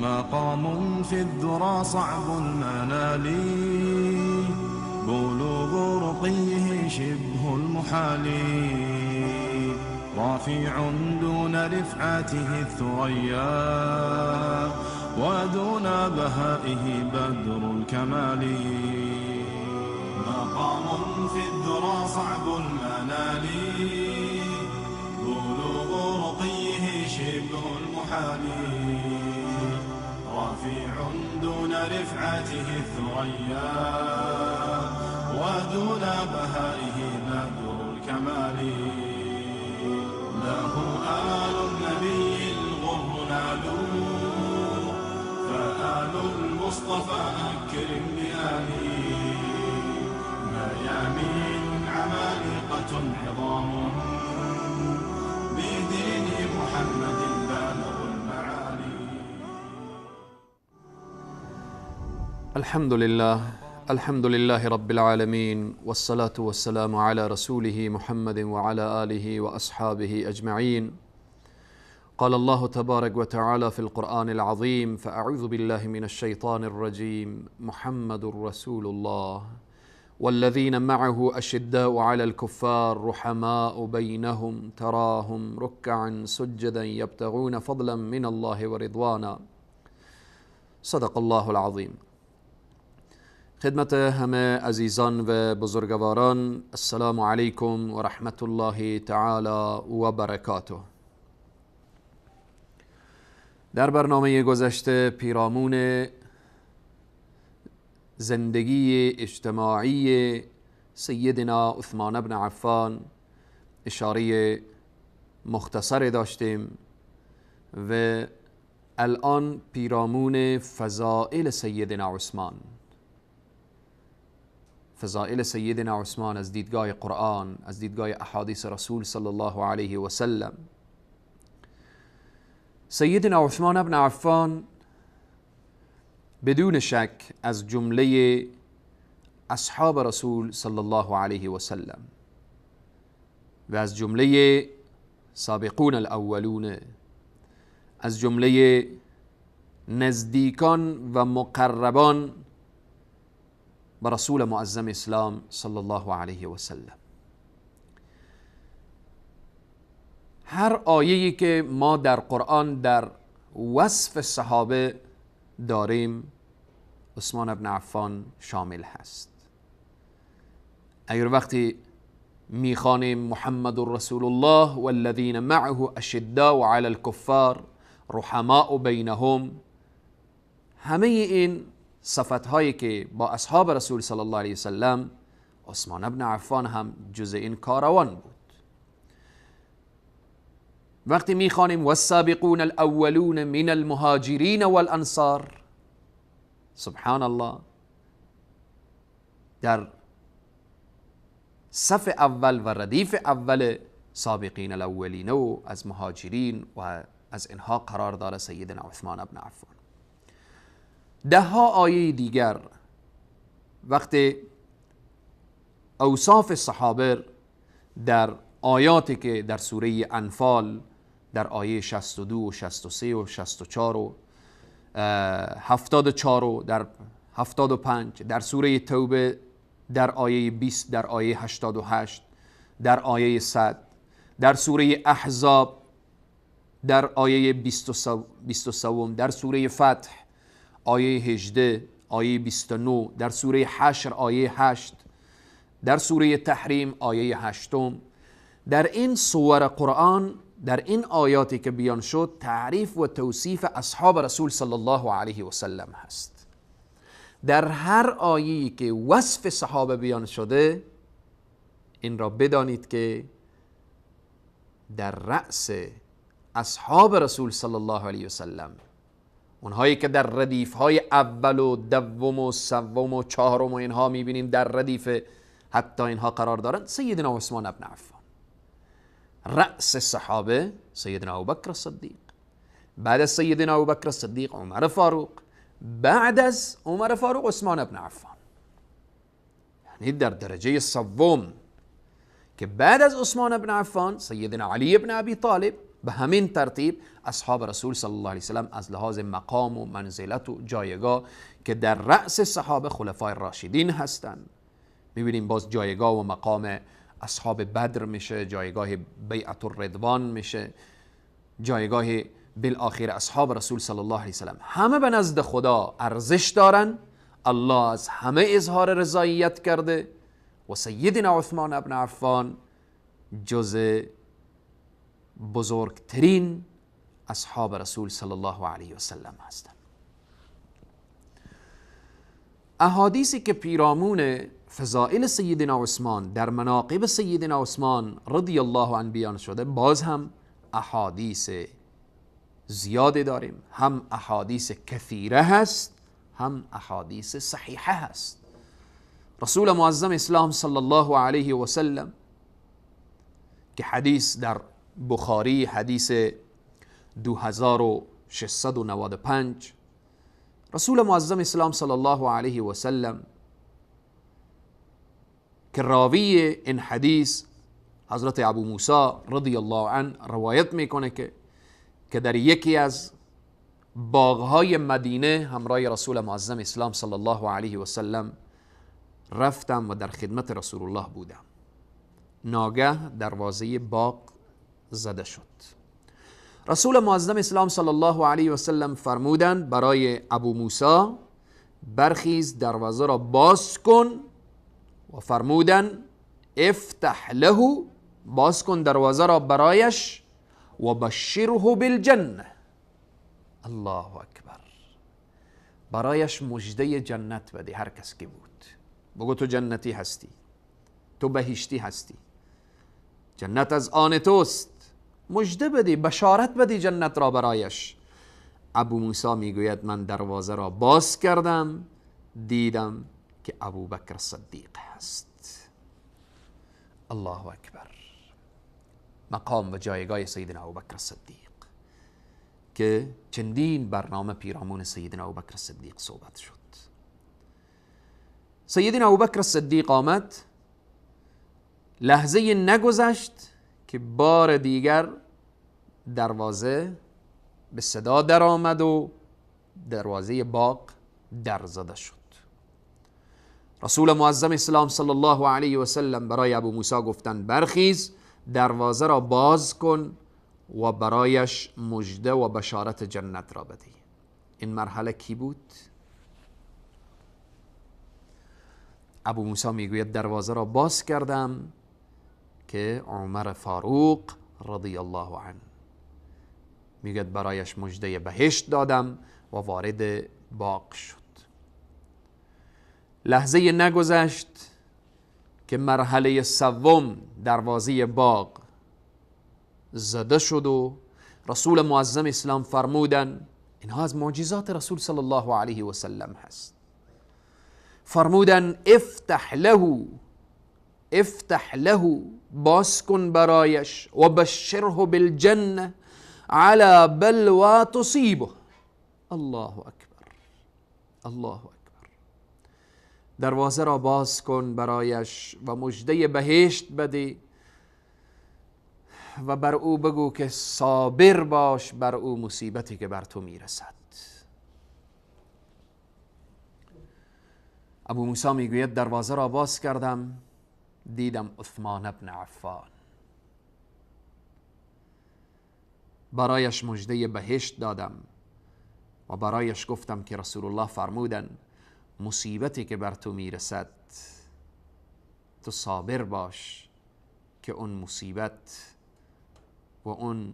مقام في الذرى صعب المنال، بلوغ رقيه شبه المحال، رافع دون رفعته الثريا، ودون بهائه بدر الكمال. مقام في الذرى صعب المنال، بلوغ رقيه شبه المحال، رفيع دون رفعته الثريا، ودون بهائه بدر الكمال. له آل النبي الغر نالوا، فآل المصطفى أكرم بآله. ميامين عمالقة عظام، بدين محمد بالغ المعالي. الحمد لله، الحمد لله رب العالمين، والصلاة والسلام على رسوله محمد وعلى آله وأصحابه أجمعين. قال الله تبارك وتعالى في القرآن العظيم: فأعوذ بالله من الشيطان الرجيم، محمد رسول الله والذين معه أشداء على الكفار رحماء بينهم تراهم ركعا سجدا يبتغون فضلا من الله ورضوانا. صدق الله العظیم. خدمت همه عزیزان و بزرگواران، السلام علیکم و رحمت الله تعالی و برکاته. در برنامه گذشته پیرامون زندگی اجتماعی سیدنا عثمان بن عفان اشاره مختصر داشتیم و الان پیرامون فضائل سیدنا عثمان، فضائل سیدنا عثمان از دیدگاه قرآن، از دیدگاه احادیث رسول صلی الله علیه و سلم. سیدنا عثمان بن عفان بدون شک از جمله اصحاب رسول صلی الله علیه و سلم و از جمله سابقون الاولون، از جمله نزدیکان و مقربان به رسول معظم اسلام صلی الله علیه و سلم. هر آیه‌ای که ما در قرآن در وصف صحابه داریم، عثمان بن عفان شامل هست. اگر وقتی میخوانیم محمد رسول الله والذین معه اشداء علی الکفار رحماء بینهم، همه این صفت هایی که با اصحاب رسول صلی الله علیه وسلم، عثمان بن عفان هم جز این کاروان بود. وقتی میخوانیم والسابقون الاولون من المهاجرین والانصار، سبحان الله، در صف اول و ردیف اول سابقین الاولین و از مهاجرین و از اینها قرار داره سیدنا عثمان بن عفان. ده ها آیه دیگر وقتی اوصاف صحابه در آیاتی که در سوره انفال در آیه 62 و 63 و 64 و 74 و در 75، در سوره توبه در آیه 20، در آیه 88، در آیه 100، در سوره احزاب در آیه 23، در سوره فتح آیه 18، آیه 29، در سوره حشر آیه 8، در سوره تحریم آیه 8. در این سور قرآن، در این آیاتی که بیان شد، تعریف و توصیف اصحاب رسول صلی الله علیه و سلم هست. در هر آیه‌ای که وصف صحابه بیان شده، این را بدانید که در رأس اصحاب رسول صلی الله علیه و سلم، اونهایی که در ردیف های اول و دوم و سوم و چهارم و اینها میبینیم در ردیف حتی اینها قرار دارند، سیدنا عثمان بن عفان. رأس صحابه سیدنا ابوبکر صدیق، بعد از سیدنا ابوبکر صدیق عمر فاروق، بعد از عمر فاروق عثمان بن عفان. یعنی در درجه سوم که بعد از عثمان بن عفان سیدنا علی بن ابی طالب، به همین ترتیب اصحاب رسول صلی الله علیه وسلم از لحاظ مقام و منزلت و جایگاه که در رأس صحابه خلفای راشدین هستند، میبینیم باز جایگاه و مقام اصحاب بدر میشه، جایگاه بیعت الرضوان میشه، جایگاه بالآخر اصحاب رسول صلی الله علیه وسلم، همه به نزد خدا ارزش دارن. الله از همه اظهار رضایت کرده و سیدنا عثمان ابن عفان جز بزرگترین اصحاب رسول صلی الله علیه وسلم هستند. احادیثی که پیرامون فضائل سیدنا عثمان در مناقب سیدنا عثمان رضی الله عنه بیان شده، باز هم احادیث زیادی داریم، هم احادیث کثیره هست، هم احادیث صحیحه هست. رسول معظم اسلام صلی الله علیه و سلم که حدیث در بخاری حدیث 2695، رسول معظم اسلام صلی الله علیه و سلم که راوی این حدیث حضرت ابو موسی رضی الله عنه روایت میکنه که در یکی از باغهای مدینه همراه رسول معظم اسلام صلی الله علیه و سلم رفتم و در خدمت رسول الله بودم. ناگه دروازه باغ زده شد. رسول معظم اسلام صلی الله علیه و سلم فرمودند برای ابو موسی برخیز، دروازه را باز کن، و فرمودند افتح له، باز کن دروازه را برایش، و بشره بالجنه. الله اکبر، برایش مژده جنت بده. هر کس که بود بگو تو جنتی هستی، تو بهشتی هستی، جنت از آن توست، مژده بدی، بشارت بدی جنت را برایش. ابو موسی میگوید من دروازه را باز کردم، دیدم که ابو بکر صدیق هست. الله اکبر، مقام و جایگاه سیدنا ابوبکر صدیق که چندین برنامه پیرامون سیدنا ابوبکر صدیق صحبت شد. سیدنا ابوبکر صدیق آمد، لحظه نگذشت که بار دیگر دروازه به صدا در آمد و دروازه باغ در زده شد. رسول معظم اسلام صلی الله علیه و سلم برای ابو موسی گفتند برخیز، دروازه را باز کن و برایش مژده و بشارت جنت را بده. این مرحله کی بود؟ ابو موسی میگوید دروازه را باز کردم که عمر فاروق رضی الله عنه، میگوید برایش مژده بهشت دادم و وارد باغ شد. لحظه نگذشت که مرحله سوم دروازه باغ زده شد و رسول معظم اسلام فرمودن، اینها از معجزات رسول صلی الله علیه و سلم هست، فرمودن افتح له، افتح له، باز کن برایش، و بشره بالجنه على بلوى تصیبه. الله اکبر، الله اکبر. دروازه را باز کن برایش و مژده بهشت بده و بر او بگو که صابر باش بر او مصیبتی که بر تو میرسد. ابو موسی میگوید دروازه را باز کردم، دیدم عثمان ابن عفان، برایش مژده بهشت دادم و برایش گفتم که رسول الله فرمودن مصیبتی که بر تو میرسد تو صابر باش که اون مصیبت و اون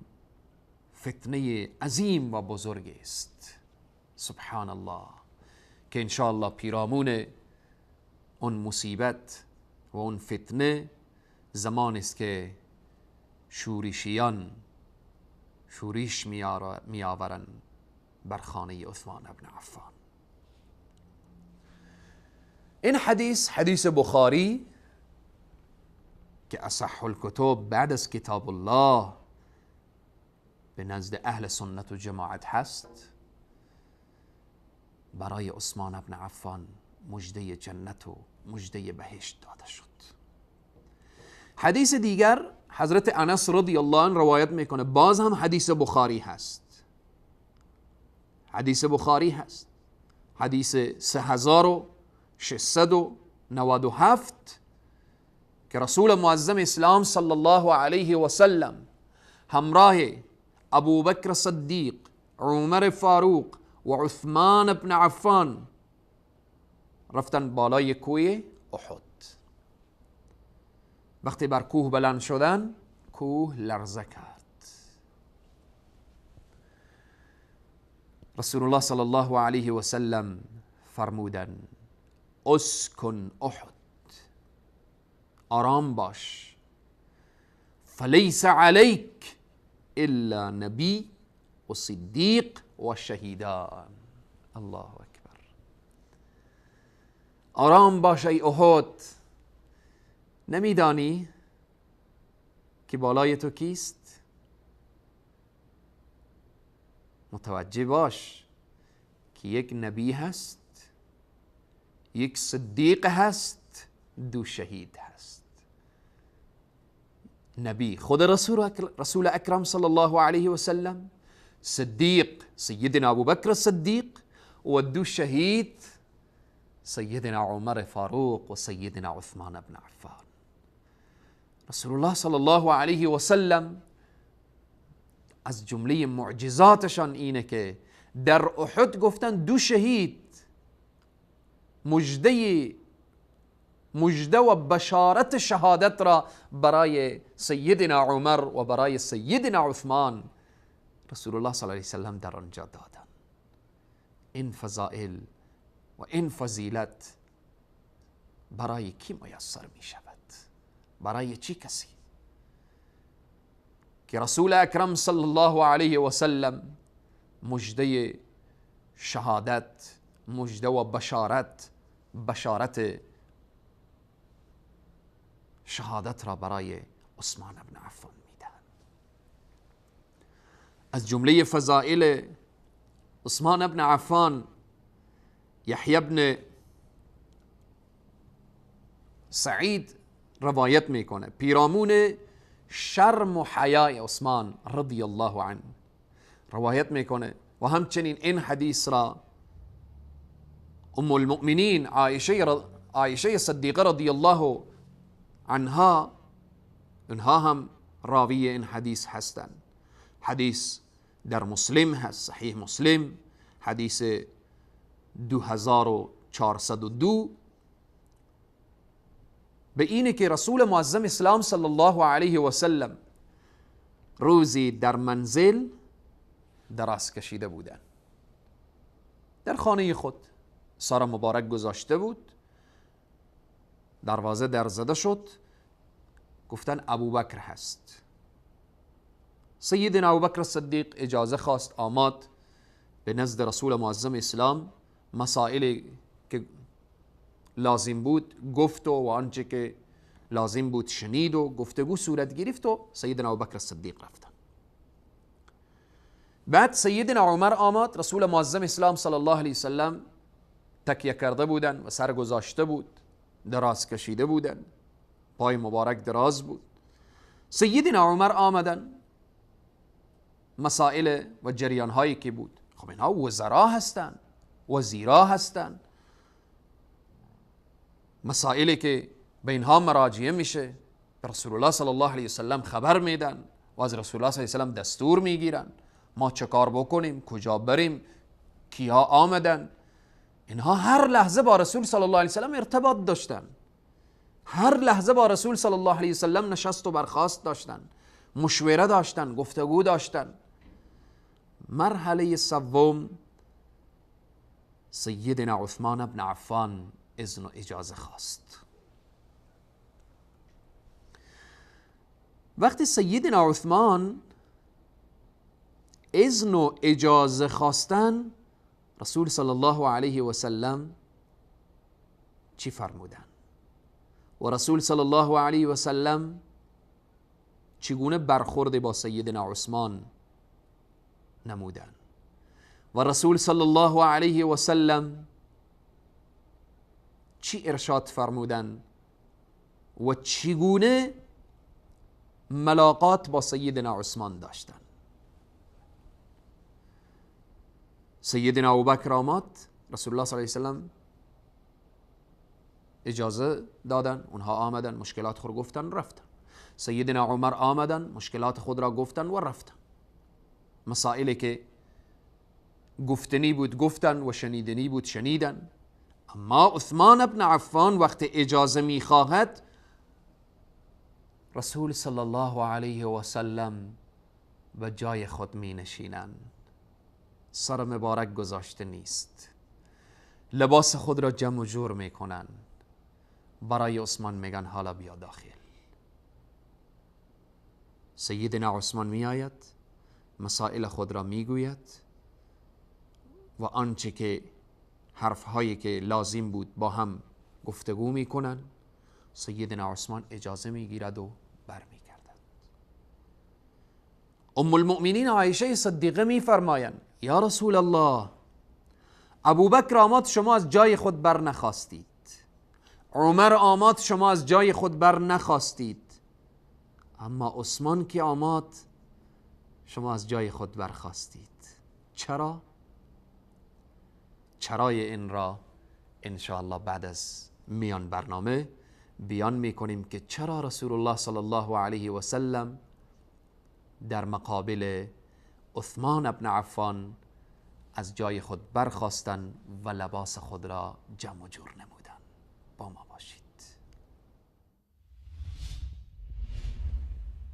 فتنه عظیم و بزرگ است. سبحان الله، که انشاءالله پیرامون اون مصیبت و اون فتنه زمان است که شورشیان شورش میآورند بر خانه عثمان ابن عفان. این حدیث حدیث بخاری که اصح الکتب بعد از کتاب الله به نزد اهل سنت و جماعت هست، برای عثمان ابن عفان مژده جنت و مژده بهشت داده شد. حدیث دیگر حضرت انس رضی الله عنه روایت میکنه، باز هم حدیث بخاری هست، حدیث بخاری هست، حدیث 3697 که رسول معظم اسلام صلی الله علیه و سلم همراه ابوبکر صدیق، عمر فاروق و عثمان بن عفان رفتن بالای کوه احد. وقتی بر کوه بلند شدن، کوه لرزه کرد. رسول الله صلی الله علیه و سلم فرمودن اسکن احد، آرام باش، فلیس علیک الا نبی و صدیق و شهیدان. الله اکبر. آرام باش ای احد، نمیدانی که بالای تو کیست؟ متوجه باش که یک نبی هست، یک صدیق هست، دو شهید هست. نبی خود رسول اکرم صلی الله علیه و سلم، صدیق سیدنا ابوبکر صدیق، و دو شهید سیدنا عمر فاروق و سیدنا عثمان بن عفان. رسول الله صلی الله علیه و سلم از جمله معجزاتشان اینه که در احد گفتن دو شهید، مژده و بشارت شهادت را برای سیدنا عمر و برای سیدنا عثمان رسول الله صلی الله علیه و سلم در آنجا دادن. این فضائل و این فضیلت برای کی میسر می شود؟ برای چی کسی؟ که رسول اکرم صلی الله علیه و سلم مژده شهادت، مژده و بشارت، بشارت شهادت را برای عثمان بن عفان میدهند. از جمله فضائل عثمان بن عفان، یحیی بن سعید روایت میکنه پیرامون شرم و حیای عثمان رضی الله عنه روایت میکنه، و همچنین این حدیث را ام المؤمنین عایشه صدیقه رضی الله عنها، اینها هم راوی این حدیث هستند. حدیث در مسلم هست، صحیح مسلم، حدیث 2402، به اینه که رسول معظم اسلام صلی الله علیه و سلم روزی در منزل دراز کشیده بودن، در خانه خود سر مبارک گذاشته بود، دروازه در زده شد، گفتن ابوبکر هست. سیدنا ابوبکر صدیق اجازه خواست، آمد به نزد رسول معظم اسلام، مسائل که لازم بود گفت و آنچه که لازم بود شنید و گفتگو صورت گرفت و سیدنا ابوبکر صدیق رفتن. بعد سیدنا عمر آمد، رسول معظم اسلام صلی الله علیه وسلم تکیه کرده بودن و سر گذاشته بود، دراز کشیده بودن، پای مبارک دراز بود. سیدنا عمر آمدن، مسائل و جریان هایی که بود، خب اینها وزرا هستن، وزیرا هستن، مسائلی که به اینها مراجعه میشه، به رسول الله صلی الله علیه وسلم خبر میدن و از رسول الله صلی الله علیه وسلم دستور میگیرن ما چه کار بکنیم، کجا بریم، کیا آمدن. اینها هر لحظه با رسول صلی الله علیه وسلم ارتباط داشتن، هر لحظه با رسول صلی الله علیه وسلم نشست و برخاست داشتن، مشوره داشتن، گفتگو داشتن. مرحله سوم، سیدنا عثمان بن عفان اذن و اجازه خواست. وقتی سیدنا عثمان اذن و اجازه خواستن، رسول صلی الله علیه و سلم چی فرمودن؟ و رسول صلی الله علیه و سلم چگونه برخورد با سیدنا عثمان نمودن؟ و رسول صلی الله علیه و سلم چی ارشاد فرمودن و چگونه ملاقات با سیدنا عثمان داشتن. سیدنا ابوبکر آمد، رسول الله صلی الله علیه وسلم اجازه دادن، اونها آمدن، مشکلات خود گفتن، رفتن. سیدنا عمر آمدن، مشکلات خود را گفتن و رفتن. مسائلی که گفتنی بود گفتن و شنیدنی بود شنیدن. اما عثمان ابن عفان وقت اجازه میخواهد، رسول صلی الله علیه و سلم به جای خود می نشینن، سر مبارک گذاشته نیست، لباس خود را جمع و جور میکنن، برای عثمان میگن حالا بیا داخل. سیدنا عثمان میآید، مسائل خود را میگوید و آنچه که حرفهایی که لازم بود با هم گفتگو میکنن. سیدنا عثمان اجازه میگیرد و برمیگردد. ام المؤمنین عایشه صدیقه میفرمایند یا رسول الله، ابوبکر آمد شما از جای خود بر نخواستید، عمر آمد شما از جای خود بر نخواستید، اما عثمان که آمد شما از جای خود برخواستید. چرا؟ چرای این را انشاءالله بعد از میان برنامه بیان میکنیم که چرا رسول الله صلی الله علیه و سلم در مقابل عثمان ابن عفان از جای خود برخواستن و لباس خود را جمع و جور نمودن. با ما باشید.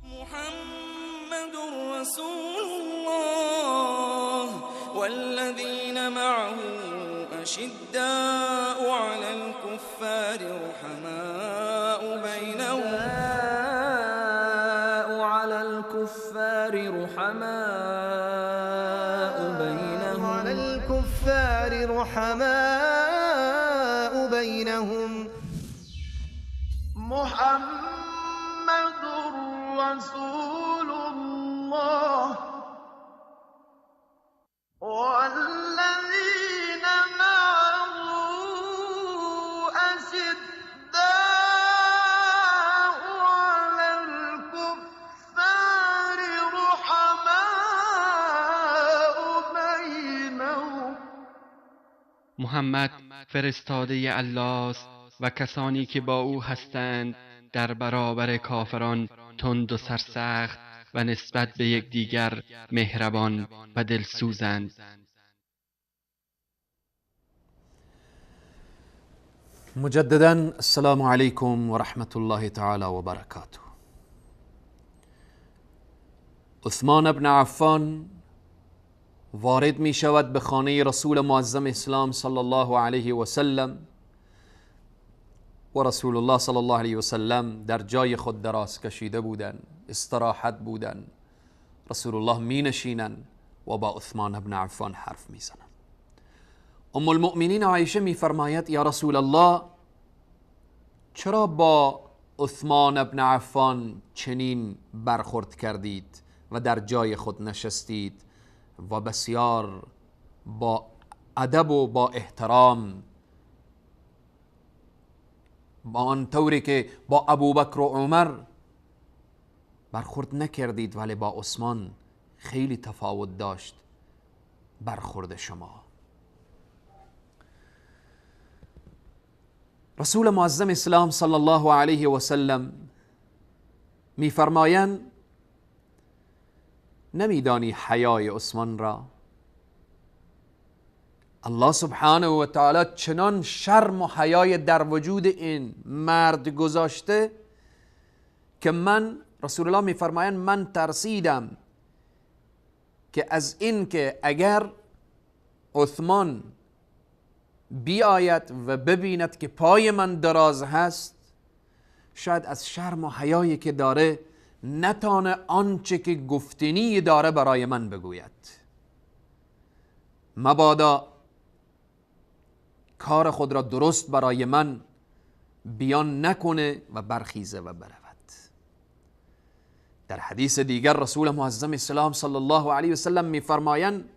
محمد رسول الله والذین معه أشداء على الكفار رحماء بينهم على الكفار رحماء بينهم على الكفار رحماء بينهم محمد رسول الله والذين معه أشداء على الكفار رحماء بينهم. محمد فرستاده الله است و کسانی که با او هستند در برابر کافران تند و سرسخت و نسبت به یکدیگر مهربان و دلسوزند. مجددا السلام علیکم و رحمت الله تعالی و برکاته. عثمان ابن عفان وارد می شود به خانه رسول معظم اسلام صلی الله علیه و سلم و رسول الله صلی الله علیه و سلم در جای خود دراز کشیده بودند، استراحت بودند. رسول الله می نشینند و با عثمان ابن عفان حرف می زنند. ام المؤمنین عایشه می فرماید یا رسول الله، چرا با عثمان ابن عفان چنین برخورد کردید و در جای خود نشستید و بسیار با ادب و با احترام، با آن طوری که با ابوبکر و عمر برخورد نکردید، ولی با عثمان خیلی تفاوت داشت برخورد شما؟ رسول معظم اسلام صلی الله علیه و سلم میفرمایند نمیدانی حیای عثمان را؟ الله سبحانه و تعالی چنان شرم و حیای در وجود این مرد گذاشته که من، رسول الله میفرمایند من ترسیدم که از این که اگر عثمان بیاید و ببیند که پای من دراز هست، شاید از شرم و حیایی که داره نتانه آنچه که گفتنی داره برای من بگوید، مبادا کار خود را درست برای من بیان نکنه و برخیزه و برود. در حدیث دیگر رسول معظم اسلام صلی الله علیه وسلم میفرمایند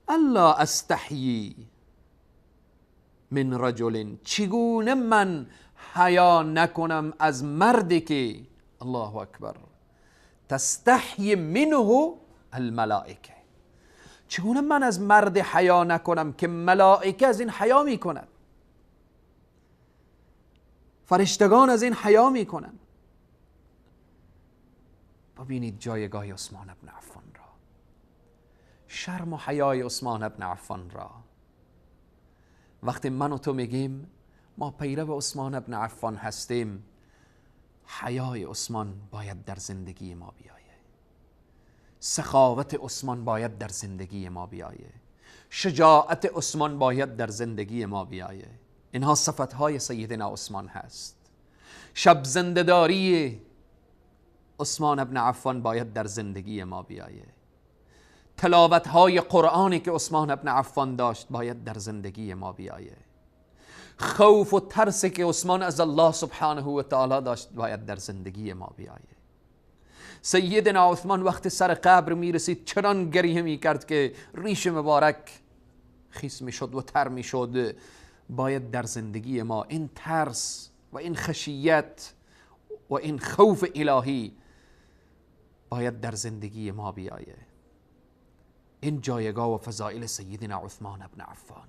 الا استحیی من رجل، چگونه من حیا نکنم از مردی که، الله اکبر، تستحی منه الملائکه. چگونه من از مرد حیا نکنم که ملائکه از این حیا میکند، فرشتگان از این حیا میکنند. ببینید جایگاه عثمان ابن عفان را، شرم و حیای عثمان ابن عفان را. وقتی من و تو میگیم ما پیرو عثمان ابن عفان هستیم، حیای عثمان باید در زندگی ما بیایه، سخاوت عثمان باید در زندگی ما بیایه، شجاعت عثمان باید در زندگی ما بیایه. اینها صفتهای سیدنا عثمان هست. شب زنده‌داری عثمان ابن عفان باید در زندگی ما بیایه. تلاوتهای قرآنی که عثمان ابن عفان داشت باید در زندگی ما بیایه. خوف و ترس که عثمان از الله سبحانه و تعالی داشت باید در زندگی ما بیایه. سیدنا عثمان وقت سر قبر میرسید چنان گریه میکرد که ریش مبارک خیس میشد و تر میشد. باید در زندگی ما این ترس و این خشیت و این خوف الهی باید در زندگی ما بیایه. این جایگاه و فضائل سیدنا عثمان ابن عفان.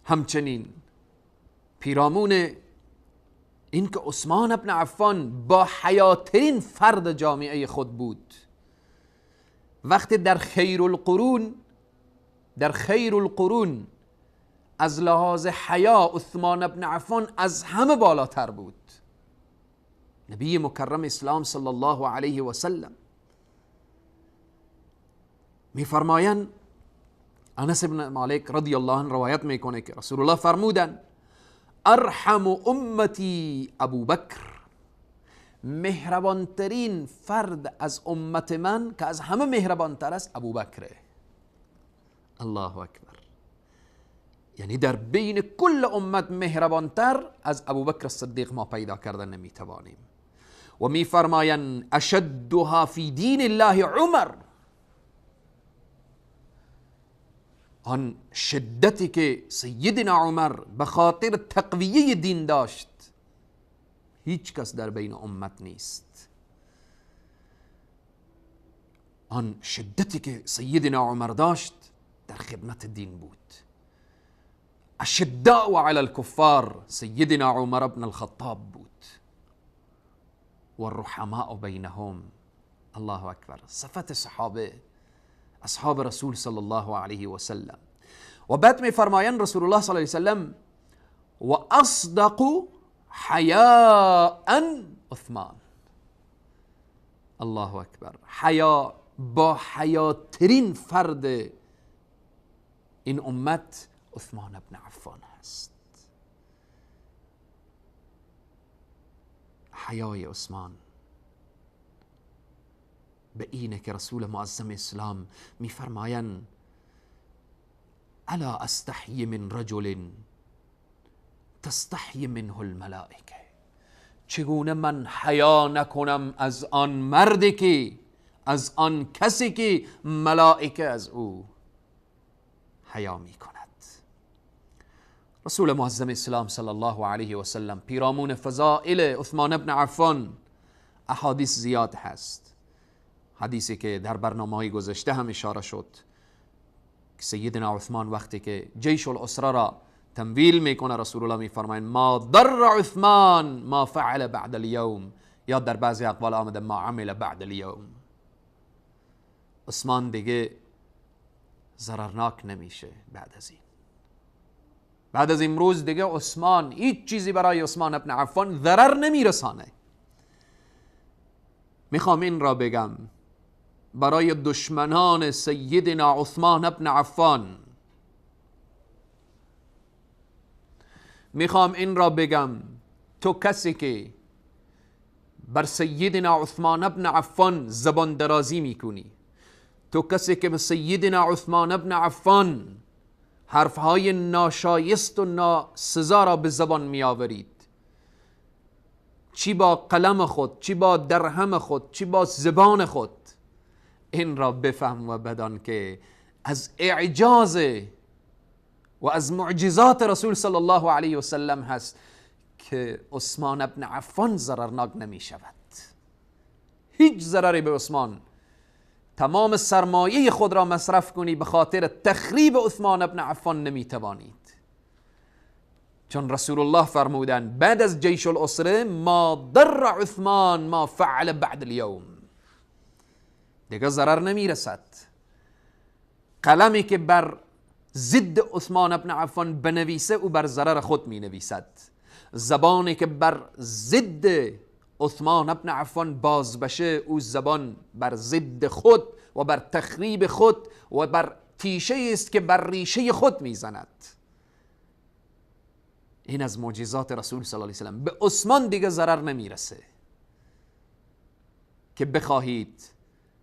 همچنین پیرامون این که عثمان ابن عفان با حیاترین فرد جامعه خود بود، وقتی در خیر القرون از لحاظ حیا عثمان ابن عفان از همه بالاتر بود. نبی مکرم اسلام صلی الله علیه و سلم میفرمایند، انس بن مالک رضی الله عنه روایت میکنه که رسول الله فرمودن ارحم امتی ابو بکر، مهربانترین فرد از امت من که از همه مهربانتر است ابو بکره. الله اکبر، یعنی در بین کل امت مهربانتر از ابو بکر الصدیق ما پیدا کردن نمیتوانیم. و میفرمایند اشدها فی دین الله عمر، آن شدتی که سیدنا عمر به خاطر تقویه دین داشت هیچ کس در بین امت نیست. آن شدتی که سیدنا عمر داشت در خدمت دین بود. اشداء علی الکفار سیدنا عمر بن الخطاب بود. و الرحماء بینهم. الله اکبر، صفت صحابه، اصحاب رسول صلی الله علیه و سلم. و بعد می فرمایند رسول الله صلی الله علیه و سلم و اصدق حیاء عثمان. الله اکبر، حیا با حیاترین فرد این امت عثمان ابن عفان هست. حیای عثمان به اینه که رسول معظم اسلام میفرمایند الا استحی من رجل تستحی منه الملائکه، چگونه من حیا نکنم از آن مردی که، از آن کسی که ملائکه از او حیا میکند. رسول معظم اسلام صلی الله علیه و سلم پیرامون فضائل عثمان ابن عفان احادیث زیاد هست. حدیثی که در برنامه‌های گذشته هم اشاره شد، سیدنا عثمان وقتی که جیش العسره را تمویل میکنه رسول الله میفرمایند ما ضر عثمان ما فعل بعد اليوم، یا در بعضی اقوال آمده ما عمل بعد اليوم. عثمان دیگه ضررناک نمیشه بعد از این. بعد از امروز دیگه عثمان هیچ چیزی برای عثمان ابن عفان ضرر نمیرسانه. میخوام این را بگم برای دشمنان سیدنا عثمان ابن عفان، میخوام این را بگم تو کسی که بر سیدنا عثمان ابن عفان زبان درازی میکنی، تو کسی که به سیدنا عثمان ابن عفان حرفهای ناشایست و ناسزا را به زبان میآورید، چی با قلم خود، چی با درهم خود، چی با زبان خود، این را بفهم و بدان که از اعجاز و از معجزات رسول صلی الله علیه و سلم هست که عثمان ابن عفان ضررناک نمی شود. هیچ ضرری به عثمان، تمام سرمایه خود را مصرف کنی به خاطر تخریب عثمان ابن عفان نمی توانید. چون رسول الله فرمودن بعد از جیش العسره ما ضر عثمان ما فعل بعد اليوم، دیگه ضرر نمی رسد. قلمی که بر ضد عثمان ابن عفان بنویسه او بر ضرر خود می نویسد. زبانی که بر ضد عثمان ابن عفان باز بشه او زبان بر ضد خود و بر تخریب خود و بر تیشه است که بر ریشه خود میزند. این از معجزات رسول صلی الله علیه وسلم. به عثمان دیگه ضرر نمیرسه که بخواهید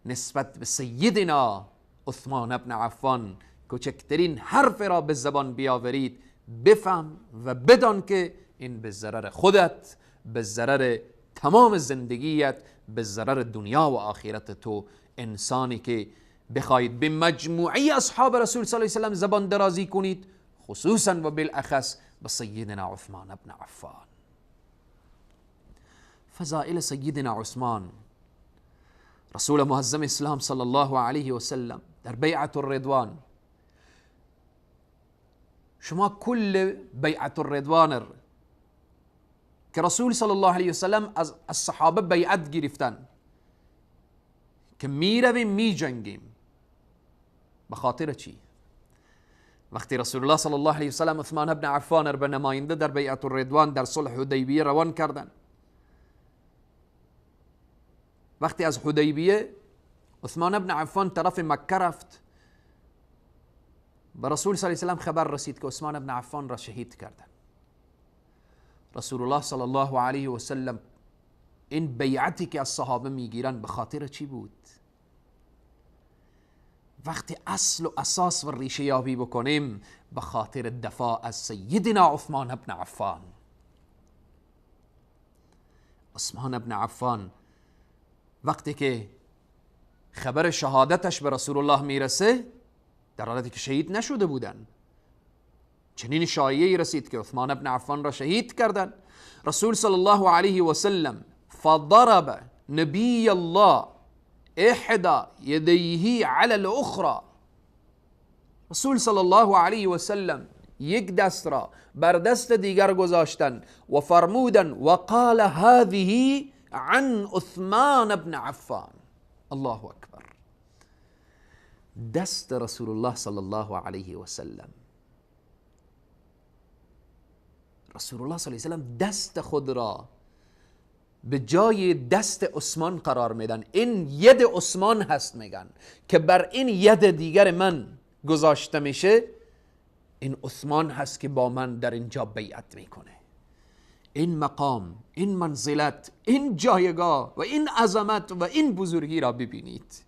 نسبت به سیدنا عثمان ابن عفان کوچکترین حرف را به زبان بیاورید، بفهم و بدان که این به ضرر خودت، به ضرر تمام زندگیت، به ضرر دنیا و آخرت تو. انسانی که بخواهید به مجموعه اصحاب رسول صلی الله علیه وسلم زبان درازی کنید، خصوصا و بالاخص به سیدنا عثمان ابن عفان. فضائل سیدنا عثمان، رسول معظم اسلام صلی الله علیه و سلم در بیعت الرضوان، شما کل بیعت الرضوان که رسول صلی الله علیه و سلم از صحابه بیعت گرفتن که میرویم میجنگیم، به خاطر چی؟ وقتی رسول الله صلی الله علیه و سلم عثمان ابن عفان را به نماینده در بیعت الرضوان در صلح حدیبیه روان کردن، وقتی از حدیبیه عثمان ابن عفان طرف مکه رفت، به رسول صلی الله علیه و سلم خبر رسید که عثمان ابن عفان را شهید کردن. رسول الله صلی الله علیه و سلم این بیعتی که از صحابه میگیرن به خاطر چی بود؟ وقتی اصل و اساس و ریشه یابی بکنیم، به خاطر دفاع از سیدنا عثمان ابن عفان. عثمان ابن عفان وقتی که خبر شهادتش به رسول الله میرسه، در حالتی که شهید نشده بودن، چنین شایعی رسید که عثمان ابن عفان را شهید کردن. رسول صلی الله علیه و سلم فضرب نبی الله احدى یدیه علی الاخرى، رسول صلی الله علیه و سلم یک دست را بر دست دیگر گذاشتن و فرمودن و قال هذه عن عثمان ابن عفان. الله اکبر. دست رسول الله صلی الله علیه و سلم، رسول الله صلی الله علیه و سلم دست خود را به جای دست عثمان قرار میدن. این ید عثمان هست، میگن که بر این ید دیگر من گذاشته میشه، این عثمان هست که با من در اینجا بیعت میکنه. این مقام، این منزلت، این جایگاه و این عظمت و این بزرگی را ببینید.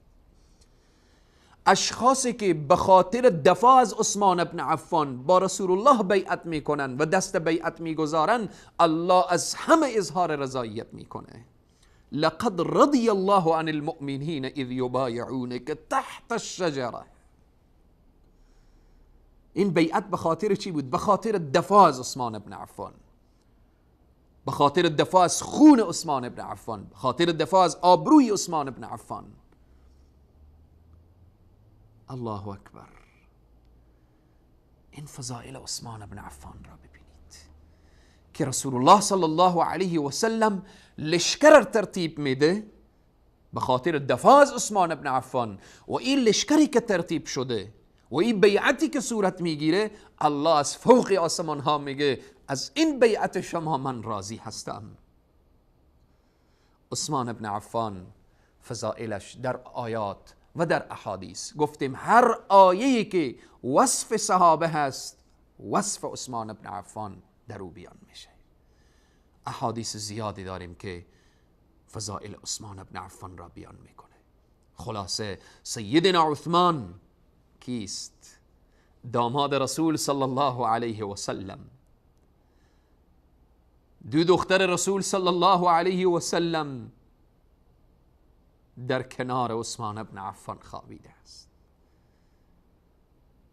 اشخاصی که به خاطر دفاع از عثمان ابن عفان با رسول الله بیعت میکنن و دست بیعت میگذارن، الله از همه اظهار رضایت میکنه. لقد رضی الله عن المؤمنین اذ یبایعونک تحت الشجره. این بیعت به خاطر چی بود؟ به خاطر دفاع از عثمان ابن عفان، به خاطر دفاع از خون عثمان ابن عفان، به خاطر دفاع از آبروی عثمان ابن عفان. الله اکبر. این فضائل عثمان ابن عفان را ببینید که رسول الله صلی الله علیه و سلم لشکر ترتیب میده به خاطر دفاع از عثمان ابن عفان، و این لشکری که ترتیب شده و این بیعتی که صورت میگیره، الله از فوق آسمان ها میگه از این بیعت شما من راضی هستم. عثمان ابن عفان فضائلش در آیات و در احادیث، گفتیم هر آیه‌ای که وصف صحابه هست، وصف عثمان ابن عفان در او بیان میشه. احادیث زیادی داریم که فضائل عثمان ابن عفان را بیان میکنه. خلاصه سیدنا عثمان کیست؟ داماد رسول صلی الله علیه و سلم، دو دختر رسول صلی الله علیه و سلم در کنار عثمان ابن عفان خوابیده است.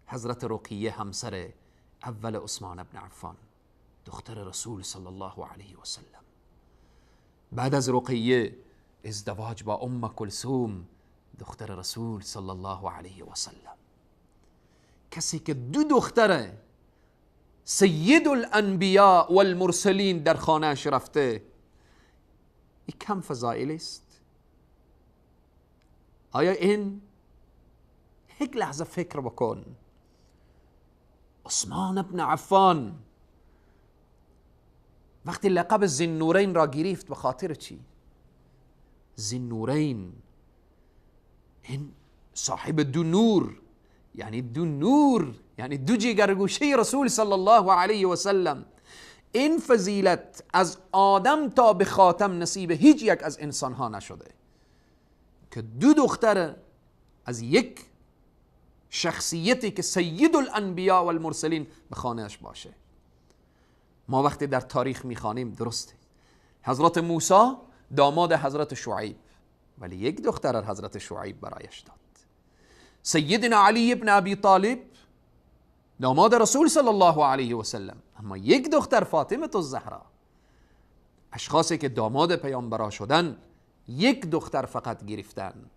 حضرت رقیه همسر اول عثمان ابن عفان، دختر رسول صلی الله علیه و سلم. بعد از رقیه ازدواج با ام کلثوم، دختر رسول صلی الله علیه و سلم. کسی که دو دختر سید الانبیاء والمرسلین در خانهش رفته، این کم فضائل است؟ آیا این یک لحظه فکر بکن، عثمان ابن عفان وقتی لقب ذی‌النورین را گرفت به خاطر چی؟ ذی‌النورین، این صاحب دو نور، یعنی دو نور، یعنی دو جگرگوشه رسول صلی الله علیه و سلم. این فضیلت از آدم تا به خاتم نصیب هیچ یک از انسانها نشده که دو دختر از یک شخصیتی که سید الانبیاء و المرسلین به خانهش باشه. ما وقتی در تاریخ میخوانیم، درسته حضرت موسی داماد حضرت شعیب، ولی یک دختر حضرت شعیب برایش داد. سیدنا علی ابن ابی طالب داماد رسول صلی الله علیه و سلم، اما یک دختر فاطمه الزهرا. اشخاصی که داماد پیامبرا شدن یک دختر فقط گرفتن.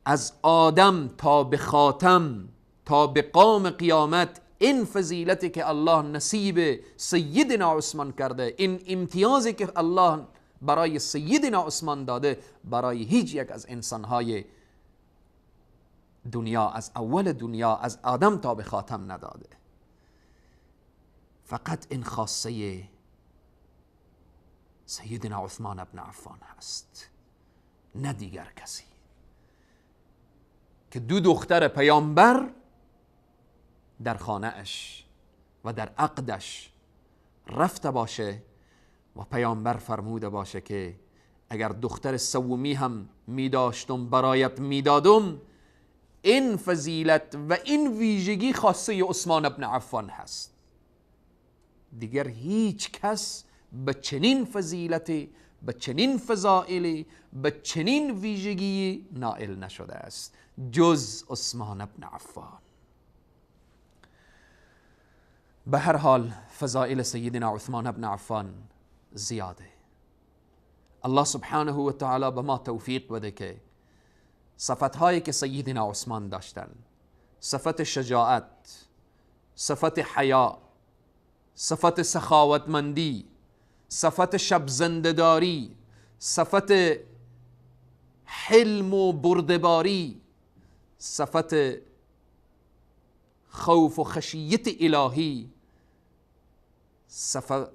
از آدم تا به خاتم تا به قام قیامت این فضیلتی که الله نصیب سیدنا عثمان کرده، این امتیازی که الله برای سیدنا عثمان داده، برای هیچ یک از انسانهای دنیا از اول دنیا از آدم تا به خاتم نداده. فقط این خاصه سیدنا عثمان ابن عفان هست، نه دیگر کسی، که دو دختر پیامبر در خانه اش و در عقدش رفته باشه و پیامبر فرموده باشه که اگر دختر سومی هم می داشتم برایت می دادم. این فضیلت و این ویژگی خاصه عثمان ابن عفان هست. دیگر هیچ کس به چنین فضیلتی، به چنین فضائلی، به چنین ویژگی نائل نشده است جز عثمان ابن عفان. به هر حال فضائل سیدنا عثمان ابن عفان زیاده. الله سبحانه و تعالی به ما توفیق بده که صفتهایی که سیدنا عثمان داشتن، صفت شجاعت، صفت حیا، صفت سخاوتمندی، صفت شب زنده‌داری، صفت حلم و بردباری، صفت خوف و خشیت الهی،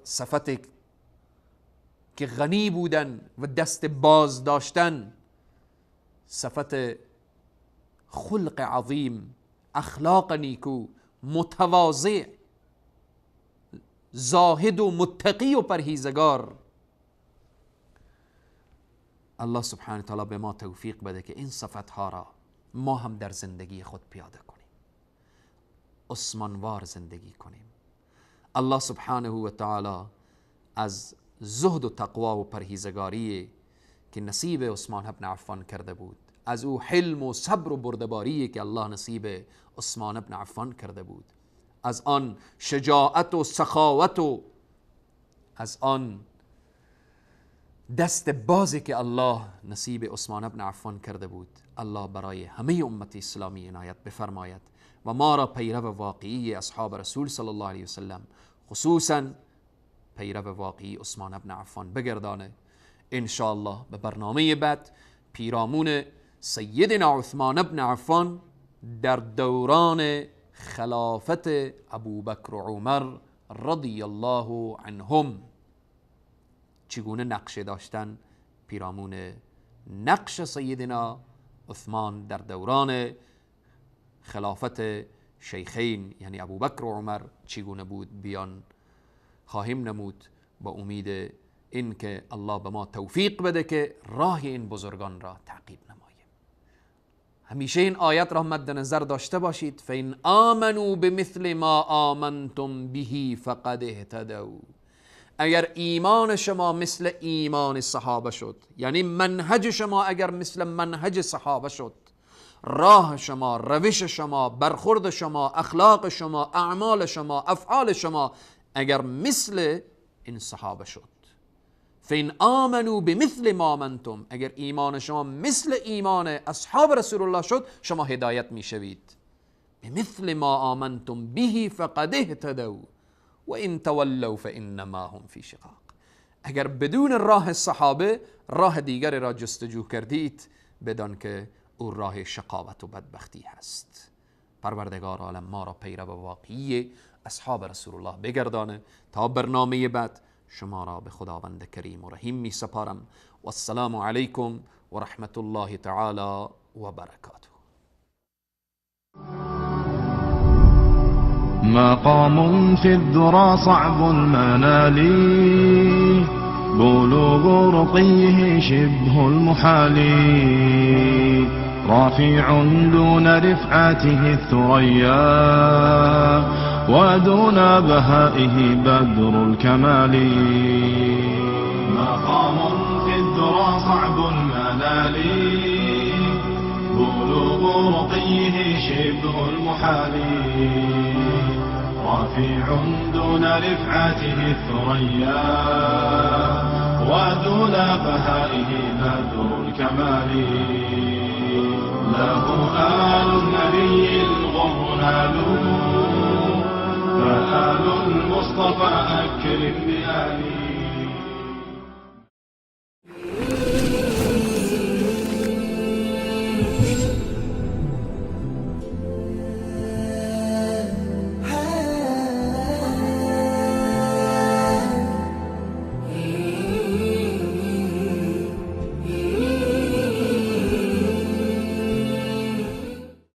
صفت که غنی بودن و دست باز داشتن، صفت خلق عظیم، اخلاق نیکو، متواضع، زاهد و متقی و پرهیزگار. الله سبحانه تعالی به ما توفیق بده که این صفتها را ما هم در زندگی خود پیاده کنیم، عثمانوار زندگی کنیم. الله سبحانه و تعالی از زهد و تقوا و پرهیزگاری که نصیب عثمان ابن عفان کرده بود، از او حلم و صبر و بردباری که الله نصیب عثمان ابن عفان کرده بود، از آن شجاعت و سخاوت و از آن دست بازی که الله نصیب عثمان ابن عفان کرده بود، الله برای همه امت اسلامی عنایت بفرماید و ما را پیرو واقعی اصحاب رسول صلی الله علیه وسلم، خصوصا پیرو واقعی عثمان ابن عفان بگردانه. انشاءالله به برنامه بعد پیرامون سیدنا عثمان ابن عفان در دوران خلافت ابوبکر و عمر رضی الله عنهم چگونه نقشه داشتن، پیرامون نقش سیدنا عثمان در دوران خلافت شیخین یعنی ابوبکر و عمر چگونه بود بیان خواهیم نمود، با امید این که الله به ما توفیق بده که راه این بزرگان را تعقیب نماییم. همیشه این آیت را مد نظر داشته باشید: فإن آمنوا بمثل ما آمنتم به فقد اهتدوا. اگر ایمان شما مثل ایمان صحابه شد، یعنی منهج شما اگر مثل منهج صحابه شد، راه شما، روش شما، برخورد شما، اخلاق شما، اعمال شما، افعال شما اگر مثل این صحابه شد، فإن آمنوا بمثل ما آمنتم، اگر ایمان شما مثل ایمان اصحاب رسول الله شد، شما هدایت میشوید. بمثل ما آمنتم به فقد اهتدوا و ان تولوا فإنما هم فی شقاق. اگر بدون راه صحابه راه دیگر را جستجو کردید، بدان که او راه شقاوت و بدبختی هست. پروردگار عالم ما را پیرو واقعی اصحاب رسول الله بگردانه. تا برنامه بعد شما را به خداوند کریم و رحیم می سپارم. و السلام علیکم و رحمت الله تعالی و برکاته. مقام في الذرى صعب المنال، بلوغ رقيه شبه المحال، رافع دون رفعته الثريا، ودون بهائه بدر الكمال. مقام في الذرى صعب المنال، بلوغ رقيه شبه المحال، رفيع دون رفعته الثريا، ودون بهائه بدر الكمال. له آل النبي الغر نالوا، فآل المصطفى أكرم بآله.